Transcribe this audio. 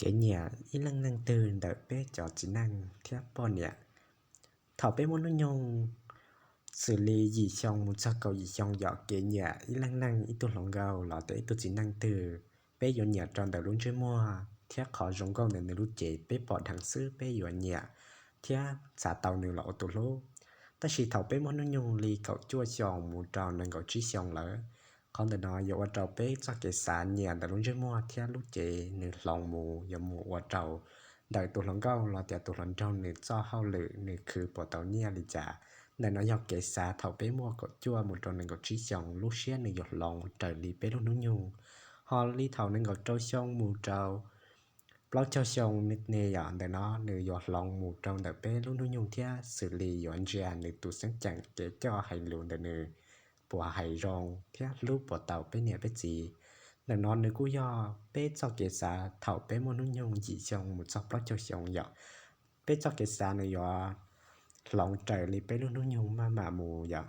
Kev nyiam ib leej neej twg ntawm peb cov txiv neej thiab poj niam. Thaum peb muaj hnub nyoog xws li yim xyoo mus txog kaum yim xyoo yom, kev nyiam ib leej neeg, ib tug hluas nkauj los tias ib tug txiv neej twg, peb yuav nyiam rau ntawm lub ntsej muag thiab qhov zoo nkauj ntawm nws lub cev, peb pom dheev xwb peb yuav nyiam thiab xav tau nws los ua tus hlub. Tab sis thaum peb muaj hnub nyoog li kaum cuaj xyoo mus rau nees nkaum tsib xyoo lawm, qhov ntawm no yuav ua rau peb txoj kev xav nyiam ntawm lub ntsej muag thiab lub cev nws hloov mus, yuav mus ua rau ntawm tus hluas nkauj los tias tus hluas nraug nws txoj hauj lwm nws khwv puas tau nyiaj li cas. Ntawm no yog kev xav thaum peb muaj kaum cuaj mus rau nees nkaum tsib xyoo, lub siab nws yuav hloov raws li peb lub hnub nyoog. Ho li thaum nees nkaum rau xyoo mus rau plaub caug xyoo ne yom, ntawm no nws yuav hloov mus rau ntawm peb lub hnub nyoog thiab xws li yuav ntsia nws tus xeeb ceem, kev coj, hais lus ntawm nws puas hais zoo thiab hlub puas tau peb niam peb txiv. Ntawm no nws kuj yog peb txoj kev xav thaum peb muaj hnub nyoog yim xyoo mus txog plaub caug xyoo yom. Peb txoj kev xav nws yuav hloov raws li peb lub hnub nyoog maj mam mus yom.